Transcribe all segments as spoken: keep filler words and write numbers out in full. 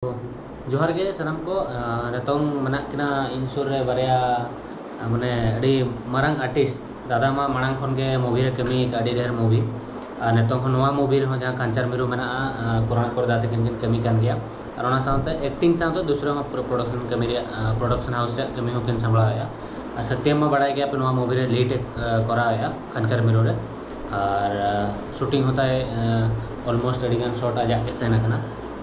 ᱡᱚᱦᱟᱨ ᱜᱮ ᱥᱟᱱᱟᱢ ᱠᱚ᱾ ᱟᱨ ᱱᱤᱛᱚᱝ ᱢᱮᱱᱟᱜ ᱠᱤᱱᱟ ᱤᱧ ᱥᱩᱨ ᱨᱮ ᱵᱟᱨᱭᱟ, ᱟᱨ ᱢᱟᱱᱮ ᱟᱹᱰᱤ ᱢᱟᱨᱟᱝ ᱟᱨᱴᱤᱥᱴ᱾ ᱫᱟᱫᱟ ᱢᱟ ᱢᱟᱲᱟᱝ ᱠᱷᱚᱱ ᱜᱮ ᱢᱩᱵᱷᱤ ᱨᱮ ᱠᱟᱹᱢᱤ ᱟᱠᱟᱫ, ᱟᱹᱰᱤ ᱰᱷᱮᱨ ᱢᱩᱵᱷᱤ᱾ ᱟᱨ ᱱᱤᱛᱚᱝ ᱦᱚᱸ ᱱᱚᱣᱟ ᱢᱩᱵᱷᱤ ᱨᱮᱦᱚᱸ ᱡᱟᱦᱟᱸ ᱠᱟᱧᱪᱟᱨ ᱢᱤᱨᱩ ᱢᱮᱱᱟᱜᱼᱟ, ᱟᱨ ᱠᱚᱨᱚᱱᱟ ᱠᱚᱨ ᱫᱟ ᱛᱟᱹᱠᱤᱱ ᱠᱤᱱ ᱠᱟᱹᱢᱤ ᱠᱟᱱ ᱜᱮᱭᱟ᱾ ᱟᱨ ᱚᱱᱟ ᱥᱟᱶᱛᱮ ᱮᱠᱴᱤᱝ ᱥᱟᱶᱛᱮ ᱫᱩᱥᱨᱟᱹ ᱦᱚᱸ ᱯᱨᱚ-, ᱯᱨᱚᱰᱟᱠᱥᱚᱱ ᱠᱟᱹᱢᱤ ᱨᱮᱭᱟᱜ, ᱟᱨ ᱯᱨᱚᱰᱟᱠᱥᱚᱱ ᱦᱟᱣᱩᱥ ᱨᱮᱭᱟᱜ ᱠᱟᱹᱢᱤ ᱦᱚᱸᱠᱤᱱ ᱥᱟᱢᱵᱲᱟᱣᱮᱫᱼᱟ᱾ ᱟᱨ ᱥᱟᱛᱭᱟᱢ ᱢᱟ ᱵᱟᱲᱟᱭ ᱜᱮᱭᱟᱯᱮ, ᱱᱚᱣᱟ ᱢᱩᱵᱷᱤ ᱨᱮ ᱞᱤᱰ ᱮ, ᱟᱨ, ᱠᱚᱨᱟᱣᱮᱫᱼᱟ ᱠᱟᱧᱪᱟᱨ ᱢᱤᱨᱩ ᱨᱮ᱾ ᱟᱨ, ᱟᱨ, ᱥᱩᱴᱤᱝ ᱦᱚᱸ ᱛᱟᱭ, ᱟᱨ, ᱚᱞᱢᱳᱥᱴ ᱟᱹᱰᱤ ᱜᱟᱱ ᱥᱚᱴ ᱟᱡᱟᱜ ᱜᱮ ᱥᱮᱱ ᱟᱠᱟᱱᱟ᱾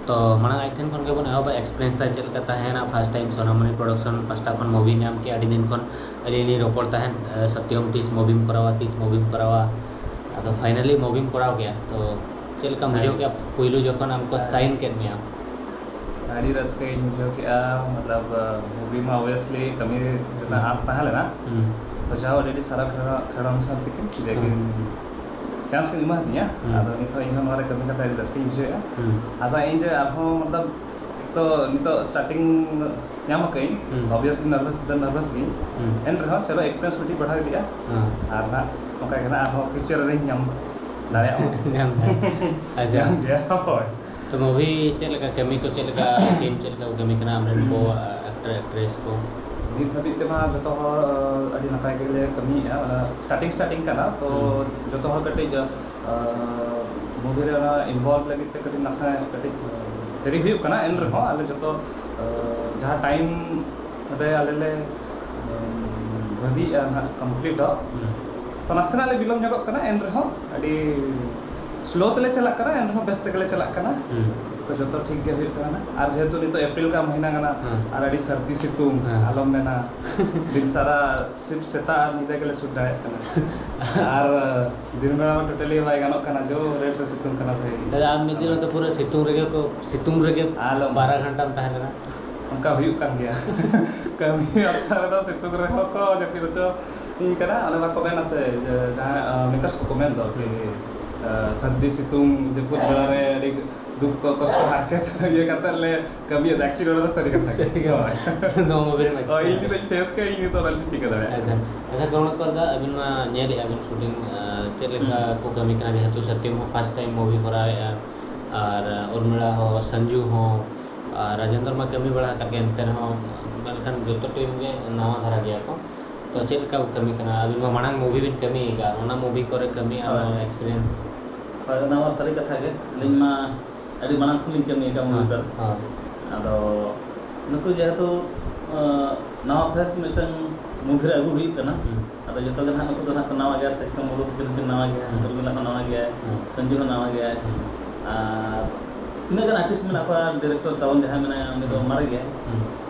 ᱛᱚ ᱢᱟᱲᱟᱝ ᱟᱡ ᱴᱷᱮᱱ ᱠᱷᱚᱱ ᱜᱮᱵᱚᱱ ᱮᱦᱚᱵᱟ, ᱮᱠᱥᱯᱤᱨᱤᱭᱮᱱᱥ ᱛᱟᱭ ᱪᱮᱫ ᱞᱮᱠᱟ ᱛᱟᱦᱮᱸᱭᱮᱱᱟ, ᱯᱷᱟᱥᱴ ᱴᱟᱭᱤᱢ ᱥᱳᱱᱟᱢᱚᱱᱤ ᱯᱨᱚᱰᱟᱠᱥᱚᱱ ᱯᱟᱥᱴᱟ ᱠᱷᱚᱱ ᱢᱩᱵᱷᱤ ᱧᱟᱢ ᱠᱮᱫᱼᱟ᱾ ᱟᱹᱰᱤ ᱫᱤᱱ ᱠᱷᱚᱱ ᱟᱹᱞᱤᱧ ᱞᱤᱧ ᱨᱚᱯᱚᱲ ᱛᱟᱦᱮᱸᱫ, ᱟᱨ, ᱥᱚᱛᱭᱚᱢ ᱛᱤᱥ ᱢᱩᱵᱷᱤᱢ ᱠᱚᱨᱟᱣᱟ, ᱛᱤᱥ ᱢᱩᱵᱷᱤᱢ ᱠᱚᱨᱟᱣᱟ᱾ ᱟᱫᱚ ᱯᱷᱟᱭᱱᱟᱞᱤ ᱢᱩᱵᱷᱤᱢ ᱠᱚᱨᱟᱣ ᱠᱮᱫᱼᱟ᱾ ᱛᱚ ᱪᱮᱫ ᱞᱮᱠᱟᱢ ᱵᱩᱡᱷᱟᱹᱣ ᱠᱮᱫᱼᱟ ᱯᱩᱭᱞᱩ ᱡᱚᱠᱷᱚᱱ ᱟᱢ ᱠᱚ ᱥᱟᱭᱤᱱ ᱠᱮᱫ ᱢᱮᱭᱟ? ᱟᱹᱰᱤ ᱨᱟᱹᱥᱠᱟᱹᱧ ᱵᱩᱡᱷᱟᱹᱣ ᱠᱮᱫᱼᱟ᱾ ᱢᱚᱛᱞᱚᱵ, ᱢᱩᱵᱷᱤ ᱢᱟ ᱚᱵᱤᱭᱟᱥᱞᱤ ᱠᱟᱹᱢᱤ ᱨᱮᱱᱟᱜ ᱦᱩᱸ᱾ ᱟᱸᱥ ᱛᱟᱦᱮᱸ ᱞᱮᱱᱟ᱾ ᱦᱩᱸ᱾ ᱛᱚ ᱡᱟᱦᱟᱸ ᱟᱹᱰᱤ ᱟᱹᱰᱤ ᱥᱟᱨᱦᱟᱣ ᱠᱷᱮᱲᱚ-, ᱠᱷᱮᱲᱚᱱ ᱥᱟᱶ ᱛᱮᱠᱤᱱ ᱡᱮ ᱦᱩᱸ᱾ ᱠᱤᱱ ᱪᱟᱱᱥ ᱠᱤᱱ ᱮᱢᱟ ᱫᱤᱧᱟ᱾ ᱦᱩᱸ᱾ ᱟᱫᱚ ᱱᱤᱛᱚᱜ ᱤᱧ ᱦᱚᱸ ᱱᱚᱣᱟ ᱨᱮ ᱠᱟᱹᱢᱤ ᱠᱟᱛᱮ ᱟᱹᱰᱤ ᱨᱟᱹᱥᱠᱟᱹᱧ ᱵᱩᱡᱷᱟᱹᱣᱮᱫᱼᱟ᱾ ᱦᱩᱸ᱾ ᱟᱥᱟᱭᱟᱹᱧ ᱡᱮ ᱟᱨᱦᱚᱸ ᱢᱚᱛᱞᱚᱵ ᱛᱚ ᱱᱤᱛᱚᱜ ᱥᱴᱟᱨᱴᱤᱝ ᱧᱟᱢ ᱟᱠᱟᱫᱟᱹᱧ, ᱦᱩᱸ᱾ ᱚᱵᱤᱭᱟᱥᱞᱤ ᱱᱟᱨᱵᱷᱟᱥ ᱫᱚ ᱱᱟᱨᱵᱷᱟᱥ ᱜᱤᱧ᱾ ᱦᱩᱸ᱾ ᱮᱱ ᱨᱮᱦᱚᱸ ᱪᱚᱞᱚ ᱮᱠᱥᱯᱤᱨᱤᱭᱮᱱᱥ ᱠᱟᱹᱴᱤᱡ ᱵᱟᱲᱦᱟᱣ ᱤᱫᱤᱜᱼᱟ᱾ ᱦᱮᱸ᱾ ᱟᱨ ᱱᱟᱜ ᱚᱱᱠᱟ ᱜᱮ ᱱᱟᱜ ᱟᱨᱦᱚᱸ ᱯᱷᱤᱭᱩᱪᱟᱨ ᱨᱮᱧ ᱧᱟᱢ ᱫᱟᱲᱮᱭᱟᱜ ᱢᱟ᱾ ᱧᱟᱢ ᱫᱟᱲᱮᱭᱟᱜᱼᱟ᱾ ᱟᱪᱪᱷᱟ᱾ ᱧᱟᱢ ᱜᱮᱭᱟ, ᱦᱳᱭ᱾ ᱛᱚ ᱢᱩᱵᱷᱤ ᱪᱮᱫ ᱞᱮᱠᱟ ᱠᱟᱹᱢᱤ ᱠᱚ, ᱪᱮᱫ ᱞᱮᱠᱟ ᱴᱤᱢ ᱪᱮᱫ ᱞᱮᱠᱟ ᱠᱚ ᱠᱟᱹᱢᱤ ᱠᱟᱱᱟ, ᱟᱢᱨᱮᱱ ᱠᱚ ᱮᱠᱴᱟᱨ ᱮᱠᱴᱨᱮᱥ ᱠᱚ? ᱱᱤᱛ ᱫᱷᱟᱹᱵᱤᱡ ᱛᱮᱢᱟ ᱡᱚᱛᱚ ᱦᱚᱲ, ᱟᱹᱰᱤ ᱱᱟᱯᱟᱭ ᱜᱮᱞᱮ ᱠᱟᱹᱢᱤᱭᱮᱫᱼᱟ᱾ ᱚᱱᱟ ᱥᱴᱟᱨᱴᱤᱝ ᱥᱴᱟᱨᱴᱤᱝ ᱠᱟᱱᱟ, ᱛᱚ ᱦᱩᱸ᱾ ᱡᱚᱛᱚ ᱦᱚᱲ ᱠᱟᱹᱴᱤᱡ, ᱢᱩᱵᱷᱤ ᱨᱮ ᱚᱱᱟ ᱤᱱᱵᱷᱚᱞᱵᱷ ᱞᱟᱹᱜᱤᱫ ᱛᱮ ᱠᱟᱹᱴᱤᱡ ᱱᱟᱥᱮ ᱠᱟᱹᱴᱤᱡ ᱫᱮᱨᱤ ᱦᱩᱭᱩᱜ ᱠᱟᱱᱟ, ᱮᱱ ᱨᱮᱦᱚᱸ ᱟᱞᱮ ᱡᱚᱛᱚ, ᱡᱟᱦᱟᱸ ᱴᱟᱭᱤᱢ ᱨᱮ ᱟᱞᱮ ᱞᱮ, ᱵᱷᱟᱹᱵᱤᱭᱮᱫᱼᱟ ᱱᱟᱦᱟᱜ ᱠᱚᱢᱯᱞᱤᱴᱚᱜ, ᱦᱩᱸ᱾ ᱛᱚ ᱱᱟᱥᱮᱱᱟᱜ ᱞᱮ ᱵᱤᱞᱚᱢ ᱧᱚᱜᱚᱜ ᱠᱟᱱᱟ, ᱮᱱ ᱨᱮᱦᱚᱸ ᱟᱹᱰᱤ ᱥᱞᱳ ᱛᱮᱞᱮ ᱪᱟᱞᱟᱜ ᱠᱟᱱᱟ, ᱮᱱ ᱨᱮᱦᱚᱸ ᱵᱮᱥ ᱛᱮᱜᱮ ᱞᱮ ᱪᱟᱞᱟᱜ ᱠᱟᱱᱟ᱾ ᱦᱩᱸ᱾ ᱛᱚ ᱡᱚᱛᱚ ᱴᱷᱤᱠ ᱜᱮ ᱦᱩᱭᱩᱜ ᱠᱟᱱᱟ ᱱᱟᱦᱟᱜ᱾ ᱟᱨ ᱡᱮᱦᱮᱛᱩ ᱱᱤᱛᱚᱜ ᱮᱯᱨᱤᱞ ᱠᱟ ᱢᱟᱹᱦᱤᱱᱟ ᱠᱟᱱᱟ, ᱦᱮᱸ᱾ ᱟᱨ ᱟᱹᱰᱤ ᱥᱟᱹᱨᱫᱤ ᱥᱤᱛᱩᱝ, ᱦᱮᱸ᱾ ᱟᱞᱚᱢ ᱢᱮᱱᱟ, ᱫᱤᱱ ᱥᱟᱨᱟ ᱥᱤᱯ ᱥᱮᱛᱟᱜ ᱟᱨ ᱧᱤᱫᱟᱹ ᱜᱮᱞᱮ ᱥᱩᱴ ᱫᱟᱲᱮᱭᱟᱜ ᱠᱟᱱᱟ᱾ ᱟᱨ ᱫᱤᱱ ᱵᱮᱲᱟ ᱢᱟ ᱴᱳᱴᱟᱞᱤ ᱵᱟᱭ ᱜᱟᱱᱚᱜ ᱠᱟᱱᱟ, ᱡᱳᱨ ᱨᱮᱴ ᱨᱮ ᱥᱤᱛᱩᱝ ᱠᱟᱱᱟ ᱵᱷᱟᱹᱭ᱾ ᱫᱟᱫᱟ, ᱟᱢ ᱢᱤᱫ ᱫᱤᱱ ᱚᱱᱛᱮ ᱯᱩᱨᱟᱹ ᱥᱤᱛᱩᱝ ᱨᱮᱜᱮ ᱠᱚ, ᱥᱤᱛᱩᱝ ᱨᱮᱜᱮ ᱟᱞᱚᱢ᱾ ᱵᱟᱨᱟ ᱜᱷᱚᱱᱴᱟᱢ ᱛᱟᱦᱮᱸ ᱞᱮᱱᱟ᱾ ᱚᱱᱠᱟ ᱦᱩᱭᱩᱜ ᱠᱟᱱ ᱜᱮᱭᱟ᱾ ᱠᱟᱹᱢᱤ ᱚᱠᱛᱚ ᱨᱮᱫᱚ ᱥᱤᱛᱩᱝ ᱨᱮᱦᱚᱸ ᱠᱚ ᱡᱟᱹᱯᱤᱫ ᱦᱚᱪᱚ ᱤᱧ ᱠᱟᱱᱟ᱾ ᱚᱱᱮ ᱵᱟᱠᱚ ᱢᱮᱱᱟ ᱥᱮ, ᱡᱮ ᱡᱟᱦᱟᱸᱭ, ᱟᱸ, ᱢᱮᱠᱟᱨᱥ ᱠᱚᱠᱚ ᱢᱮᱱ ᱫᱚ ᱠᱤ, ᱦᱩᱸ᱾ ᱟᱸ, ᱥᱟᱹᱨᱫᱤ ᱥᱤᱛᱩᱝ ᱡᱟᱹᱯᱩᱫ ᱵᱮᱲᱟ ᱨᱮ ᱟᱹᱰᱤ ᱫᱩᱠ ᱠᱚ ᱠᱚᱥᱴᱚ ᱦᱟᱨᱠᱮᱛ ᱤᱭᱟᱹ ᱠᱟᱛᱮ ᱞᱮ ᱠᱟᱹᱢᱤᱭᱮᱫᱟ᱾ Actually ᱚᱱᱟ ᱫᱚ ᱥᱟᱹᱨᱤ ᱠᱟᱛᱷᱟ ᱜᱮ᱾ ᱥᱟᱹᱨᱤ ᱠᱟᱛᱷᱟ᱾ ᱦᱳᱭ᱾ ᱱᱚᱣᱟ ᱢᱟ ᱵᱮᱱ ᱦᱳᱭ, ᱤᱧ experience᱾ ᱡᱩᱫᱤᱧ ᱯᱷᱮᱥ ᱠᱮᱭᱟ, ᱤᱧ ᱱᱤᱛᱚᱜ ᱚᱱᱟ ᱫᱚᱧ ᱴᱷᱤᱠᱟᱹ ᱫᱟᱲᱮᱭᱟᱜᱼᱟ᱾ ᱟᱪᱪᱷᱟ᱾ ᱟᱪᱪᱷᱟ, ᱠᱚᱨᱚᱱ ᱠᱚᱨ ᱫᱟ, ᱟᱹᱵᱤᱱ ᱢᱟ ᱧᱮᱞᱮᱫᱼᱟ ᱵᱤᱱ ᱥᱩᱴᱤᱝ, ᱟᱸ, ᱪᱮᱫ ᱞᱮᱠᱟ ᱦᱩᱸ᱾ ᱠᱚ ᱠᱟᱹᱢᱤ ᱠᱟᱱᱟ, ᱡᱮᱦᱮᱛᱩ ᱥᱟᱛᱭᱚᱢ ᱦᱚᱸ ᱯᱷᱟᱥᱴ ᱴᱟᱭᱤᱢ ᱢᱩᱵᱷᱤ ᱠᱚᱨᱟᱣᱮᱫᱼᱟ, ᱟᱨ, ᱟᱸ, ᱩᱨᱢᱤᱲᱟ ᱦᱚᱸ, ᱥᱟᱱᱡᱩ ᱦᱚᱸ, ᱟᱨ ᱨᱟᱡᱮᱱᱫᱨᱚ ᱢᱟ ᱠᱟᱹᱢᱤ ᱵᱟᱲᱟ ᱟᱠᱟᱫ ᱜᱮ, ᱮᱱᱛᱮ ᱨᱮᱦᱚᱸ ᱢᱮᱱᱠᱷᱟᱱ ᱡᱚᱛᱚ ᱴᱤᱢ ᱜᱮ ᱱᱟᱣᱟ ᱫᱷᱟᱨᱟ ᱜᱮᱭᱟ ᱠᱚ᱾ ᱛᱚ ᱪᱮᱫ ᱞᱮᱠᱟ ᱠᱚ ᱠᱟᱹᱢᱤ ᱠᱟᱱᱟ? ᱟᱹᱵᱤᱱ ᱢᱟ ᱢᱟᱲᱟᱝ ᱢᱩᱵᱷᱤ ᱵᱤᱱ ᱠᱟᱹᱢᱤ ᱟᱠᱟᱫ, ᱚᱱᱟ ᱢᱩᱵᱷᱤ ᱠᱚᱨᱮ ᱠᱟᱹᱢᱤ ᱟᱨ ᱦᱳᱭ᱾ ᱮᱠᱥᱯᱤᱨᱤᱭᱮᱱᱥ? ᱦᱳᱭ, ᱚᱱᱟ ᱢᱟ ᱥᱟᱹᱨᱤ ᱠᱟᱛᱷᱟ ᱜᱮ᱾ ᱟᱹᱞᱤᱧ ᱢᱟ ᱟᱹᱰᱤ ᱢᱟᱲᱟᱝ ᱠᱷᱚᱱ ᱞᱤᱧ ᱠᱟᱹᱢᱤ ᱟᱠᱟᱫ ᱢᱩᱵᱷᱤ ᱦᱮᱸ, ᱠᱚᱨᱮ᱾ ᱦᱮᱸ᱾ ᱟᱫᱚ ᱱᱩᱠᱩ ᱡᱮᱦᱮᱛᱩ, ᱟᱸ, ᱱᱟᱣᱟ ᱯᱷᱮᱥ ᱢᱤᱫᱴᱟᱝ ᱢᱩᱵᱷᱤ ᱨᱮ ᱟᱹᱜᱩ ᱦᱩᱭᱩᱜ ᱠᱟᱱᱟ᱾ ᱦᱩᱸ᱾ ᱟᱫᱚ ᱡᱚᱛᱚ ᱜᱮ ᱱᱟᱦᱟᱜ ᱱᱩᱠᱩ ᱫᱚ ᱱᱟᱦᱟᱜ ᱠᱚ ᱱᱟᱣᱟ ᱜᱮᱭᱟ, ᱥᱮ ᱮᱠᱫᱚᱢ ᱵᱚᱞᱚ ᱛᱤᱠᱤᱱ ᱦᱚᱸᱠᱤᱱ ᱱᱟᱣᱟ ᱜᱮᱭᱟ, ᱦᱩᱸ᱾ ᱩᱨᱢᱤᱞᱟ ᱦᱚᱸ ᱱᱟᱣᱟ ᱜᱮᱭᱟᱭ, ᱦᱩᱸ᱾ ᱥᱚᱧᱡᱩ ᱦᱚᱸ ᱱᱟᱣᱟ ᱜᱮᱭᱟᱭ᱾ ᱦᱩᱸ᱾ ᱟᱨ ᱛᱤᱱᱟᱹᱜ ᱜᱟᱱ ᱟᱨᱴᱤᱥᱴ ᱢᱮᱱᱟᱜ ᱠᱚᱣᱟ, ᱰᱤᱨᱮᱠᱴᱚᱨ ᱛᱟᱵᱚᱱ ᱡᱟᱦᱟᱸᱭ ᱢᱮᱱᱟᱭᱟ, ᱩᱱᱤ ᱫᱚ ᱦᱩᱸ᱾ ᱢᱟᱨᱮ ᱜᱮᱭᱟᱭ᱾ ᱦᱩᱸ᱾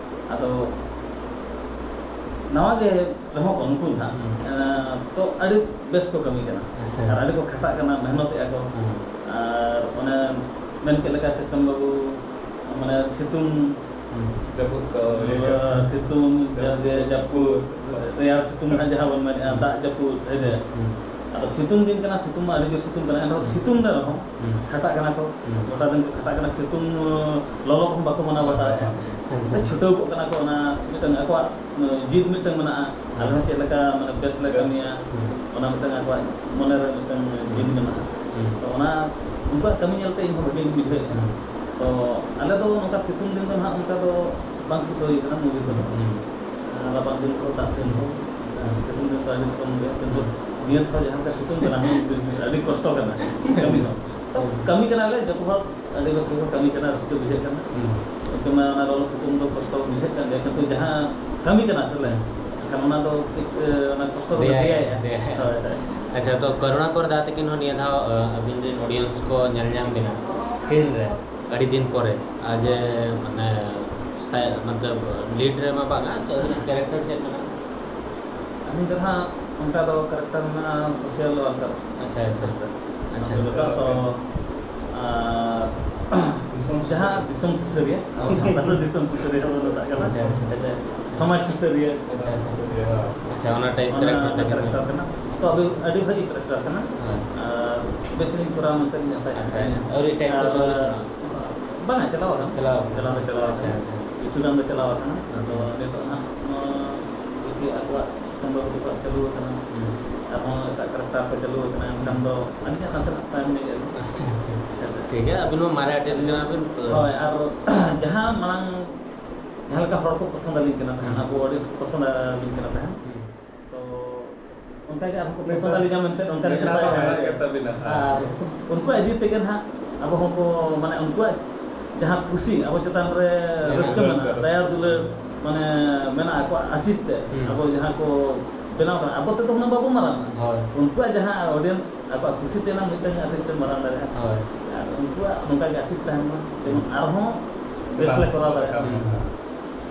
ᱟᱫᱚ ᱱᱟᱣᱟ ᱜᱮ ᱨᱮᱦᱚᱸ ᱠᱚ ᱱᱩᱠᱩ ᱱᱟᱦᱟᱜ, ᱦᱩᱸ᱾ ᱮᱸ, ᱛᱚ ᱟᱹᱰᱤ ᱵᱮᱥ ᱠᱚ ᱠᱟᱹᱢᱤ ᱠᱟᱱᱟ᱾ ᱟᱪᱪᱷᱟ᱾ ᱟᱨ ᱟᱹᱰᱤ ᱠᱚ ᱠᱷᱟᱴᱟᱜ ᱠᱟᱱᱟ, ᱢᱮᱦᱱᱚᱛᱮᱜᱼᱟ ᱠᱚ᱾ ᱦᱩᱸ᱾ ᱟᱨ ᱚᱱᱮ ᱢᱮᱱ ᱠᱮᱫ ᱞᱮᱠᱟ ᱥᱤᱛᱩᱝ ᱵᱟᱹᱵᱩ, ᱢᱟᱱᱮ ᱥᱤᱛᱩᱝ, ᱦᱩᱸ᱾ ᱡᱟᱹᱯᱩᱫ ᱠᱚ, ᱱᱚᱣᱟ ᱥᱤᱛᱩᱝ, ᱡᱟᱹᱯᱩᱫ, ᱡᱟᱹᱯᱩᱫ, ᱨᱮᱭᱟᱲ ᱥᱤᱛᱩᱝ ᱱᱟᱦᱟᱜ ᱡᱟᱦᱟᱸ ᱵᱚᱱ ᱢᱮᱱᱮᱫᱼᱟ, ᱦᱩᱸ᱾ ᱫᱟᱜ ᱡᱟᱹᱯᱩᱫ, ᱦᱮᱸ ᱥᱮ? ᱦᱩᱸ᱾ ᱟᱫᱚ ᱥᱤᱛᱩᱝ ᱫᱤᱱ ᱠᱟᱱᱟ, ᱥᱤᱛᱩᱝ ᱢᱟ ᱟᱹᱰᱤ ᱡᱳᱨ ᱥᱤᱛᱩᱝ ᱠᱟᱱᱟ, ᱮᱱᱨᱮᱦᱚᱸ ᱦᱩᱸ᱾ ᱥᱤᱛᱩᱝ ᱨᱮ ᱨᱮᱦᱚᱸ ᱦᱩᱸ᱾ ᱠᱷᱟᱴᱟᱜ ᱠᱟᱱᱟ ᱠᱚ, ᱦᱩᱸ᱾ ᱜᱚᱴᱟ ᱫᱤᱱ ᱠᱚ ᱠᱷᱟᱴᱟᱜ ᱠᱟᱱᱟ, ᱥᱤᱛᱩᱝ, ᱞᱚᱞᱚ ᱠᱚᱦᱚᱸ ᱵᱟᱠᱚ ᱢᱟᱱᱟᱣ ᱵᱟᱛᱟᱣᱮᱫᱼᱟ᱾ ᱦᱩᱸ᱾ ᱪᱷᱩᱴᱟᱹᱣ ᱠᱚᱜ ᱠᱟᱱᱟ ᱠᱚ, ᱚᱱᱟ ᱢᱤᱫᱴᱟᱝ ᱟᱠᱚᱣᱟᱜ ᱡᱤᱫ ᱢᱤᱫᱴᱟᱝ ᱢᱮᱱᱟᱜᱼᱟ, ᱟᱞᱮ ᱦᱚᱸ ᱪᱮᱫ ᱞᱮᱠᱟ ᱢᱟᱱᱮ ᱵᱮᱥ ᱞᱮ ᱵᱮᱥ᱾ ᱠᱟᱹᱢᱤᱭᱟ, ᱦᱩᱸ᱾ ᱚᱱᱟ ᱢᱤᱫᱴᱟᱝ ᱟᱠᱚᱣᱟᱜ ᱢᱚᱱᱮ ᱨᱮ ᱢᱤᱫᱴᱟᱝ ᱡᱤᱫ ᱢᱮᱱᱟᱜᱼᱟ᱾ ᱦᱩᱸ᱾ ᱛᱚ ᱚᱱᱟ ᱩᱱᱠᱩᱣᱟᱜ ᱠᱟᱹᱢᱤ ᱧᱮᱞᱛᱮ ᱤᱧ ᱦᱚᱸ ᱵᱷᱟᱜᱮᱧ ᱵᱩᱡᱷᱟᱹᱣᱮᱫᱼᱟ᱾ ᱦᱩᱸ᱾ ᱛᱚ ᱟᱞᱮ ᱫᱚ ᱱᱚᱝᱠᱟ ᱥᱤᱛᱩᱝ ᱫᱤᱱ ᱫᱚ ᱱᱟᱦᱟᱜ ᱚᱱᱠᱟ ᱫᱚ ᱵᱟᱝ ᱥᱩᱴ ᱦᱩᱭ ᱠᱟᱱᱟ ᱢᱩᱵᱷᱤ ᱠᱚᱫᱚ᱾ ᱦᱩᱸ᱾ ᱨᱟᱵᱟᱝ ᱫᱤᱱ ᱠᱚ, ᱫᱟᱜ ᱫᱤᱱ ᱠᱚ, ᱦᱩᱸ᱾ ᱥᱤᱛᱩᱝ ᱫᱤᱱ ᱫᱚ ᱟᱹᱰᱤ ᱠᱚᱢ ᱜᱮ, ᱠᱤᱱᱛᱩ ᱦᱩᱸ᱾ ᱱᱤᱭᱟᱹ ᱫᱷᱟᱣ ᱡᱟᱦᱟᱸ ᱞᱮᱠᱟ ᱥᱤᱛᱩᱝ ᱠᱟᱱᱟ, ᱟᱹᱰᱤ ᱠᱚᱥᱴᱚ ᱠᱟᱱᱟ ᱠᱟᱹᱢᱤ ᱦᱚᱸ᱾ ᱛᱚ ᱠᱟᱹᱢᱤ ᱠᱟᱱᱟᱞᱮ ᱡᱚᱛᱚ ᱦᱚᱲ, ᱟᱹᱰᱤ ᱵᱮᱥ ᱜᱮᱠᱚ ᱠᱟᱹᱢᱤ ᱠᱟᱱᱟ, ᱨᱟᱹᱥᱠᱟᱹ ᱵᱩᱡᱷᱟᱹᱜ ᱠᱟᱱᱟ᱾ ᱦᱩᱸ᱾ ᱮᱠᱫᱚᱢ ᱚᱱᱟ ᱞᱚᱞᱚ ᱥᱤᱛᱩᱝ ᱫᱚ ᱠᱚᱥᱴᱚ ᱵᱩᱡᱷᱟᱹᱜ ᱠᱟᱱ ᱜᱮᱭᱟ, ᱠᱤᱱᱛᱩ ᱡᱟᱦᱟᱸ ᱠᱟᱹᱢᱤ ᱠᱟᱱᱟ ᱥᱮ, ᱦᱩᱸ᱾ ᱮᱱᱠᱷᱟᱱ ᱚᱱᱟ ᱫᱚ ᱠᱟᱹᱡ, ᱮ, ᱚᱱᱟ ᱠᱚᱥᱴᱚ ᱫᱚ ᱫᱮᱭᱟᱭ, ᱫᱮᱭᱟᱭᱟ᱾ ᱫᱮᱭᱟᱭ᱾ ᱦᱳᱭ, ᱦᱳᱭ᱾ ᱟᱪᱪᱷᱟ, ᱛᱚ ᱠᱚᱨᱩᱬᱟ ᱠᱚᱨ ᱫᱟ ᱛᱟᱹᱠᱤᱱ ᱦᱚᱸ ᱱᱤᱭᱟᱹ ᱫᱷᱟᱣ, ᱮ, ᱟᱹᱵᱤᱱ ᱨᱮᱱ ᱚᱰᱤᱭᱮᱱᱥ ᱠᱚ ᱧᱮᱞ ᱧᱟᱢ ᱵᱤᱱᱟ ᱥᱠᱨᱤᱱ ᱨᱮ ᱟᱹᱰᱤ ᱫᱤᱱ ᱯᱚᱨᱮ, ᱟᱨ ᱡᱮ, ᱢᱟᱱᱮ, ᱥᱟ-, ᱢᱚᱛᱞᱚᱵ, ᱞᱤᱰ ᱨᱮᱢᱟ ᱵᱟᱝᱟ, ᱛᱚ ᱟᱹᱵᱤᱱᱟᱜ ᱠᱮᱨᱮᱠᱴᱟᱨ ᱪᱮᱫ ᱢᱮᱱᱟᱜᱼᱟ? ᱟᱹᱞᱤᱧ ᱫᱚ ᱦᱟᱸᱜ ᱚᱱᱠᱟ ᱫᱚ ᱠᱮᱨᱮᱠᱴᱟᱨ ᱢᱮᱱᱟᱜᱼᱟ ᱥᱳᱥᱟᱞ ᱣᱟᱨᱠᱟᱨ᱾ ᱟᱪᱪᱷᱟ, ᱟᱪᱪᱷᱟ᱾ ᱦᱤᱥᱟᱹᱵ ᱛᱮ᱾ ᱟᱪᱪᱷᱟ, ᱱᱚᱛᱮ ᱟᱪᱪᱷᱟ᱾ ᱫᱚ ᱛᱚ, ᱟᱨ ᱫᱤᱥᱚᱢ ᱡᱟᱦᱟᱸ ᱥᱩᱥᱟᱹᱨᱤᱭᱟᱹ᱾ ᱫᱤᱥᱚᱢ ᱥᱩᱥᱟᱹᱨᱤᱭᱟᱹ, ᱟᱵᱚ ᱥᱟᱱᱛᱟᱲ ᱫᱚ ᱫᱤᱥᱚᱢ ᱥᱩᱥᱟᱹᱨᱤᱭᱟᱹ ᱵᱚᱱ ᱢᱮᱛᱟᱜ ᱠᱟᱱᱟ᱾ ᱟᱪᱪᱷᱟ, ᱟᱪᱪᱷᱟ᱾ ᱟᱪᱪᱷᱟ, ᱥᱚᱢᱟᱡᱽ ᱥᱩᱥᱟᱹᱨᱤᱭᱟᱹ᱾ ᱟᱪᱪᱷᱟ, ᱟᱪᱪᱷᱟ᱾ ᱟᱪᱪᱷᱟ, ᱚᱱᱟ ᱴᱟᱭᱤᱯ ᱚᱱᱟ ᱠᱮᱨᱮᱠᱴᱟᱨ ᱛᱟᱵᱤᱱ ᱠᱮᱨᱮᱠᱴᱟᱨ ᱠᱟᱱᱟ᱾ ᱠᱟᱱᱟ᱾ ᱛᱚ ᱟᱹᱰᱤ, ᱟᱹᱰᱤ ᱵᱷᱟᱹᱜᱤ ᱠᱮᱨᱮᱠᱴᱟᱨ ᱠᱟᱱᱟ᱾ ᱦᱮᱸ᱾ ᱟᱨ ᱵᱮᱥ ᱞᱤᱧ ᱠᱚᱨᱟᱣᱟ ᱢᱮᱱᱛᱮ ᱞᱤᱧ ᱟᱥᱟᱭᱮᱫ ᱟᱪᱪᱷᱟ, ᱠᱟᱱᱟ᱾ ᱟᱹᱣᱨᱤ ᱴᱟᱭᱤᱯ ᱟᱨ ᱫᱚ ᱵᱟᱹᱱᱩᱜᱼᱟ᱾ ᱵᱟᱝᱟ, ᱪᱟᱞᱟᱣ ᱟᱠᱟᱱᱟ᱾ ᱪᱟᱞᱟᱣ ᱟᱠᱟᱱᱟ᱾ ᱪᱟᱞᱟᱣ ᱫᱚ ᱪᱟᱞᱟᱣ ᱟᱪᱪᱷᱟ, ᱟᱠᱟᱱᱟ᱾ ᱟᱪᱪᱷᱟ᱾ ᱠᱤᱪᱷᱩ ᱜᱟᱱ ᱫᱚ ᱪᱟᱞᱟᱣ ᱟᱠᱟᱱᱟ᱾ ᱟᱫᱚ ᱟᱪᱪᱷᱟ᱾ ᱱᱤᱛᱚᱜ ᱦᱟᱸᱜ ᱱᱚᱣᱟ ᱠᱤᱪᱷᱩ ᱟᱠᱚᱣᱟᱜ ᱥᱤᱛᱩᱝ ᱵᱟᱹᱵᱩ ᱛᱟᱠᱚᱣᱟᱜ ᱪᱟᱹᱞᱩ ᱟᱠᱟᱱᱟ, ᱟᱨᱦᱚᱸ ᱮᱴᱟᱜ ᱠᱟᱨᱮᱠᱴᱟᱨ ᱠᱚ ᱪᱟᱹᱞᱩ ᱟᱠᱟᱱᱟ, ᱮᱱᱠᱷᱟᱱ ᱫᱚ ᱟᱹᱞᱤᱧᱟᱜ ᱱᱟᱥᱮᱱᱟᱜ ᱛᱟᱭᱚᱢ ᱧᱚᱜ ᱟᱹᱞᱤᱧ᱾ ᱟᱪᱪᱷᱟ, ᱟᱪᱪᱷᱟ᱾ ᱦᱮᱸ ᱥᱮ? ᱴᱷᱤᱠ ᱜᱮᱭᱟ, ᱟᱹᱵᱤᱱ ᱢᱟ ᱢᱟᱨᱮ ᱟᱨᱴᱤᱥᱴ ᱠᱟᱱᱟ ᱵᱤᱱ᱾ ᱦᱳᱭ, ᱟᱨ ᱡᱟᱦᱟᱸ ᱢᱟᱲᱟᱝ ᱡᱟᱦᱟᱸ ᱞᱮᱠᱟ ᱦᱚᱲ ᱠᱚ ᱯᱚᱥᱚᱸᱫ ᱟᱹᱞᱤᱧ ᱠᱟᱱᱟ ᱛᱟᱦᱮᱸᱫ, ᱦᱩᱸ᱾ ᱟᱵᱚ ᱚᱰᱤᱭᱮᱱᱥ ᱠᱚ ᱯᱚᱥᱚᱸᱫ ᱟᱹᱞᱤᱧ ᱠᱟᱱᱟ ᱛᱟᱦᱮᱸᱫ, ᱦᱩᱸ᱾ ᱛᱚ ᱚᱱᱠᱟ ᱜᱮ ᱟᱨᱦᱚᱸ ᱠᱚ ᱯᱚᱥᱚᱸᱫ ᱟᱹᱞᱤᱧᱟ ᱢᱮᱱᱛᱮ ᱚᱱᱠᱟ ᱜᱮ ᱱᱮᱛᱟᱨ ᱟᱥᱟ ᱦᱚᱸ ᱢᱮᱱᱟᱜ ᱟᱠᱟᱫ ᱛᱟᱵᱤᱱᱟ᱾ ᱟᱨ ᱩᱱᱠᱩᱣᱟᱜ ᱤᱫᱤ ᱛᱮᱜᱮ ᱱᱟᱦᱟᱜ ᱟᱵᱚ ᱦᱚᱸᱠᱚ, ᱢᱟᱱᱮ, ᱩᱱᱠᱩᱣᱟᱜ ᱡᱟᱦᱟᱸ ᱠᱩᱥᱤ ᱟᱵᱚ ᱪᱮᱛᱟᱱ ᱨᱮ ᱢᱮᱱᱟᱜ ᱨᱟᱹᱥᱠᱟᱹ ᱟᱠᱟᱫ ᱢᱮᱱᱟᱜᱼᱟ, ᱛᱟᱵᱚᱱᱟ᱾ ᱫᱟᱭᱟ ᱫᱩᱞᱟᱹᱲ, ᱢᱟᱱᱮ, ᱢᱮᱱᱟᱜᱼᱟ ᱟᱠᱚᱣᱟᱜ ᱟᱥᱤᱥ ᱛᱮ᱾ ᱦᱩᱸ᱾ ᱟᱵᱚ ᱡᱟᱦᱟᱸ ᱠᱚ ᱵᱮᱱᱟᱣ ᱠᱟᱱᱟ, ᱟᱵᱚ ᱛᱮᱫᱚ ᱦᱩᱱᱟᱹᱝ ᱵᱟᱵᱚ ᱢᱟᱨᱟᱝᱟ᱾ ᱦᱳᱭ᱾ ᱩᱱᱠᱩᱣᱟᱜ ᱡᱟᱦᱟᱸ ᱚᱰᱤᱭᱮᱱᱥ ᱟᱠᱚᱣᱟᱜ ᱠᱩᱥᱤ ᱛᱮ ᱱᱟᱝ ᱢᱤᱫᱴᱟᱝ ᱟᱨᱴᱤᱥᱴ ᱮ ᱢᱟᱨᱟᱝ ᱫᱟᱲᱮᱭᱟᱜᱼᱟ᱾ ᱦᱳᱭ᱾ ᱟᱨ ᱩᱱᱠᱩᱣᱟᱜ ᱱᱚᱝᱠᱟ ᱜᱮ ᱟᱥᱤᱥ ᱛᱟᱦᱮᱱ ᱢᱟ, ᱡᱮᱢᱚᱱ ᱟᱨᱦᱚᱸ ᱵᱮᱥ ᱞᱮ ᱠᱚᱨᱟᱣ ᱫᱟᱲᱮᱭᱟᱜᱼᱟ᱾ ᱦᱩᱸ᱾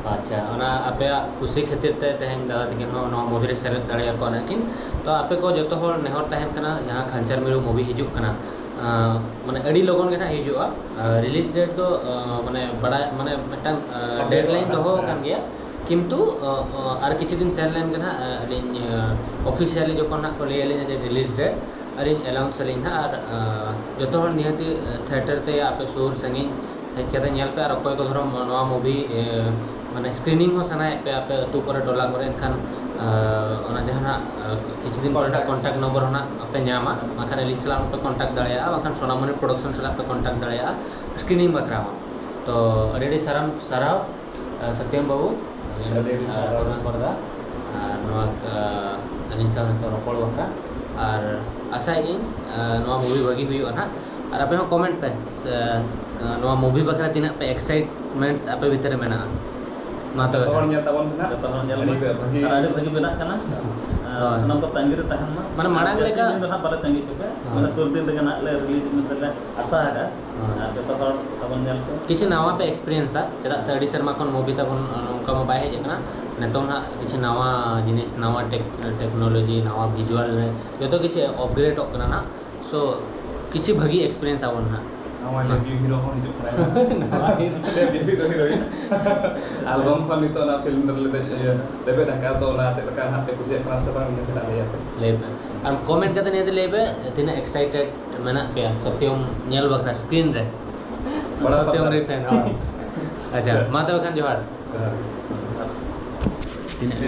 ᱟᱪᱪᱷᱟ, ᱚᱱᱟ ᱟᱯᱮᱭᱟᱜ ᱠᱩᱥᱤ ᱠᱷᱟᱹᱛᱤᱨ ᱛᱮ ᱛᱮᱦᱮᱧ ᱫᱟᱫᱟ ᱛᱟᱹᱠᱤᱱ ᱦᱚᱸ ᱱᱚᱣᱟ movie ᱨᱮ ᱥᱮᱞᱮᱫ ᱫᱟᱲᱮᱭᱟᱠᱚ ᱠᱟᱱᱟ ᱠᱤᱱ᱾ ᱛᱚ ᱟᱯᱮ ᱠᱚ ᱡᱚᱛᱚ ᱦᱚᱲ ᱱᱮᱦᱚᱨ ᱛᱟᱦᱮᱱ ᱠᱟᱱᱟ, ᱡᱟᱦᱟᱸ ᱠᱷᱟᱧᱪᱟᱨ ᱢᱤᱨᱩ movie ᱦᱤᱡᱩᱜ ᱠᱟᱱᱟ, ᱟᱸ, ᱢᱟᱱᱮ ᱟᱹᱰᱤ ᱞᱚᱜᱚᱱ ᱜᱮ ᱱᱟᱦᱟᱜ ᱦᱤᱡᱩᱜᱼᱟ᱾ ᱟᱸ, release date ᱫᱚ, ᱟᱸ, ᱢᱟᱱᱮ ᱵᱟᱲᱟᱭ, ᱢᱟᱱᱮ ᱢᱤᱫᱴᱟᱝ, ᱟᱸ, ᱟᱯᱰᱮᱴ deadline ᱫᱚᱦᱚ ᱦᱮᱸ᱾ ᱟᱠᱟᱱ ᱜᱮᱭᱟ, ᱠᱤᱱᱛᱩ, ᱟᱸ, ᱟᱸ, ᱟᱨ ᱠᱤᱪᱷᱩ ᱫᱤᱱ ᱥᱮᱱ ᱞᱮᱱ ᱜᱮ ᱱᱟᱦᱟᱜ, ᱟᱸ, ᱟᱹᱞᱤᱧ, ᱟᱸ, officially ᱡᱚᱠᱷᱚᱱ ᱱᱟᱦᱟᱜ ᱠᱚ ᱞᱟᱹᱭ ᱟᱹᱞᱤᱧᱟ ᱡᱮ release date, ᱟᱨᱤᱧ announce ᱟᱹᱞᱤᱧ ᱱᱟᱦᱟᱜ᱾ ᱟᱨ, ᱟᱸ, ᱡᱚᱛᱚ ᱦᱚᱲ ᱱᱤᱦᱟᱹᱛᱤ, ᱟᱸ, theatre ᱛᱮ ᱟᱯᱮ ᱥᱩᱨ ᱥᱟᱺᱜᱤᱧ ᱦᱮᱡ ᱠᱟᱛᱮ ᱧᱮᱞ ᱯᱮ, ᱟᱨ ᱚᱠᱚᱭ ᱠᱚ ᱫᱷᱚᱨᱚ ᱱᱚᱣᱟ movie, ᱮ, ᱢᱟᱱᱮ screening ᱦᱚᱸ ᱥᱟᱱᱟᱭᱮᱫ ᱯᱮ ᱟᱯᱮ ᱟᱹᱛᱩ ᱠᱚᱨᱮ, ᱴᱚᱞᱟ ᱠᱚᱨᱮ, ᱮᱱᱠᱷᱟᱱ, ᱟᱸ, ᱚᱱᱟ ᱡᱟᱦᱟᱱᱟᱜ, ᱟᱸ, ᱠᱤᱪᱷᱩ ᱫᱤᱱ ᱯᱚᱨᱮ ᱱᱟᱦᱟᱜ contact number ᱦᱚᱸ ᱱᱟᱦᱟᱜ ᱯᱮ ᱧᱟᱢᱟ, ᱵᱟᱝᱠᱷᱟᱱ ᱟᱹᱞᱤᱧ ᱥᱟᱞᱟᱜ ᱦᱚᱸᱯᱮ contact ᱫᱟᱲᱮᱭᱟᱜᱼᱟ, ᱵᱟᱝᱠᱷᱟᱱ ᱥᱳᱱᱟᱢᱚᱱᱤ Production ᱥᱟᱞᱟᱜ ᱯᱮ contact ᱫᱟᱲᱮᱭᱟᱜᱼᱟ screening ᱵᱟᱠᱷᱨᱟ ᱦᱚᱸ᱾ ᱛᱚ ᱟᱹᱰᱤ ᱟᱹᱰᱤ ᱥᱟᱨᱦᱟᱣ, ᱥᱟᱨᱦᱟᱣ, ᱟᱸ, ᱥᱚᱛᱭᱚᱢ ᱵᱟᱹᱵᱩ, ᱟᱹᱰᱤ ᱟᱹᱰᱤ ᱟᱨ ᱥᱟᱨᱦᱟᱣ᱾ ᱠᱚᱨᱢᱟ ᱠᱚᱨᱫᱟ, ᱟᱨ ᱱᱚᱣᱟ, ᱟᱸ, ᱟᱹᱞᱤᱧ ᱥᱟᱶ ᱱᱤᱛᱚᱜ ᱨᱚᱯᱚᱲ ᱵᱟᱠᱷᱨᱟ᱾ ᱟᱨ ᱟᱥᱟᱭᱮᱫ ᱟᱹᱧ, ᱟᱸ, ᱱᱚᱣᱟ movie ᱵᱷᱟᱹᱜᱤ ᱦᱩᱭᱩᱜᱼᱟ ᱱᱟᱦᱟᱜ᱾ ᱟᱨ ᱟᱯᱮ ᱦᱚᱸ comment ᱯᱮ, ᱥᱮ, ᱟᱸ, ᱱᱚᱣᱟ movie ᱵᱟᱠᱷᱨᱟ ᱛᱤᱱᱟᱹᱜ ᱯᱮ excitement ᱟᱯᱮ ᱵᱷᱤᱛᱨᱤ ᱨᱮ ᱢᱮᱱᱟᱜᱼᱟ? ᱢᱟ ᱛᱚᱵᱮ ᱡᱚᱛᱚ ᱦᱚᱲ ᱠᱷᱟᱱ᱾ ᱧᱮᱞ ᱛᱟᱵᱚᱱ ᱯᱮ ᱱᱟᱦᱟᱜ᱾ ᱡᱚᱛᱚ ᱦᱚᱲ ᱧᱮᱞ ᱟᱹᱰᱤ ᱢᱟ᱾ ᱵᱷᱟᱹᱜᱤ᱾ ᱟᱨ ᱟᱹᱰᱤ ᱵᱷᱟᱹᱜᱤ ᱵᱮᱱᱟᱜ ᱠᱟᱱᱟ᱾ ᱟᱨ ᱦᱳᱭ᱾ ᱥᱟᱱᱟᱢ ᱠᱚ ᱛᱟᱺᱜᱤ ᱨᱮ ᱛᱟᱦᱮᱱ ᱢᱟ᱾ ᱢᱟᱱᱮ ᱢᱟᱲᱟᱝ ᱡᱟᱹᱥᱛᱤ ᱞᱮᱠᱟ ᱫᱤᱱ ᱫᱚ ᱱᱟᱦᱟᱜ ᱵᱟᱞᱮ ᱛᱟᱺᱜᱤ ᱦᱚᱪᱚ ᱯᱮᱭᱟ᱾ ᱦᱳᱭ᱾ ᱢᱟᱱᱮ ᱥᱩᱨ ᱫᱤᱱ ᱨᱮᱜᱮ ᱱᱟᱦᱟᱜ ᱞᱮ release ᱢᱮᱱᱛᱮ ᱞᱮ ᱟᱥᱟ ᱟᱠᱟᱫᱼᱟ᱾ ᱦᱳᱭ᱾ ᱟᱨ ᱡᱚᱛᱚ ᱦᱚᱲ ᱛᱟᱵᱚᱱ ᱧᱮᱞ ᱯᱮ᱾ ᱠᱤᱪᱷᱩ ᱱᱟᱣᱟ ᱯᱮ experienceᱟ, ᱪᱮᱫᱟᱜ ᱥᱮ ᱟᱹᱰᱤ ᱥᱮᱨᱢᱟ ᱠᱷᱚᱱ movie ᱛᱟᱵᱚᱱ, ᱟᱸ, ᱱᱚᱝᱠᱟ ᱢᱟ ᱵᱟᱭ ᱦᱮᱡ ᱟᱠᱟᱱᱟ᱾ ᱱᱤᱛᱚᱝ ᱱᱟᱦᱟᱜ ᱠᱤᱪᱷᱩ ᱱᱟᱣᱟ ᱡᱤᱱᱤᱥ, ᱱᱟᱣᱟ tech-, technology, ᱱᱟᱣᱟ visual ᱨᱮ ᱡᱚᱛᱚ ᱠᱤᱪᱷᱩ upgradeᱚᱜ ᱠᱟᱱᱟ ᱱᱟᱦᱟᱜ᱾ So, ᱠᱤᱪᱷᱩ ᱵᱷᱟᱹᱜᱤ experience ᱟᱵᱚᱱ ᱱᱟᱦᱟᱜ᱾ ᱱᱟᱣᱟ ᱢᱟ᱾ Debut hero ᱦᱚᱸ ᱦᱤᱡᱩᱜ ᱠᱟᱱᱟᱭ᱾ ᱱᱟᱣᱟ hero᱾ Debut hero, heroine᱾ Album ᱠᱷᱚᱱ ᱱᱤᱛᱚᱜ ᱚᱱᱟ film ᱨᱮ ᱞᱮᱵᱮᱫ, ᱤᱭᱟᱹ, ᱞᱮᱵᱮᱫ ᱟᱠᱟᱫ, ᱛᱚ ᱚᱱᱟ ᱪᱮᱫ ᱞᱮᱠᱟ ᱱᱟᱦᱟᱜ ᱯᱮ ᱠᱩᱥᱤᱭᱟᱜ ᱠᱟᱱᱟ ᱥᱮ ᱵᱟᱝ, ᱱᱤᱭᱟᱹ ᱛᱮᱱᱟᱜ ᱞᱟᱹᱭ ᱟᱯᱮ᱾ ᱞᱟᱹᱭ ᱯᱮ᱾ ᱟᱨ comment ᱠᱟᱛᱮ ᱱᱤᱭᱟᱹ ᱛᱮ ᱞᱟᱹᱭ ᱯᱮ, ᱛᱤᱱᱟᱹᱜ excited ᱢᱮᱱᱟᱜ ᱯᱮᱭᱟ ᱥᱚᱛᱭᱚᱢ ᱧᱮᱞ ᱵᱟᱠᱷᱨᱟ screen ᱨᱮ? ᱵᱟᱲᱟ ᱥᱚᱛᱭᱚᱢ ᱵᱟᱠᱷᱨᱟ᱾ ᱨᱮ fan, ᱦᱳᱭ᱾ ᱟᱪᱪᱷᱟ, ᱟᱪᱪᱷᱟ᱾ ᱢᱟ ᱛᱚᱵᱮ ᱠᱷᱟᱱ ᱡᱚᱦᱟᱨ᱾ ᱡᱚᱦᱟᱨ᱾ ᱛᱤᱱᱟᱹᱜ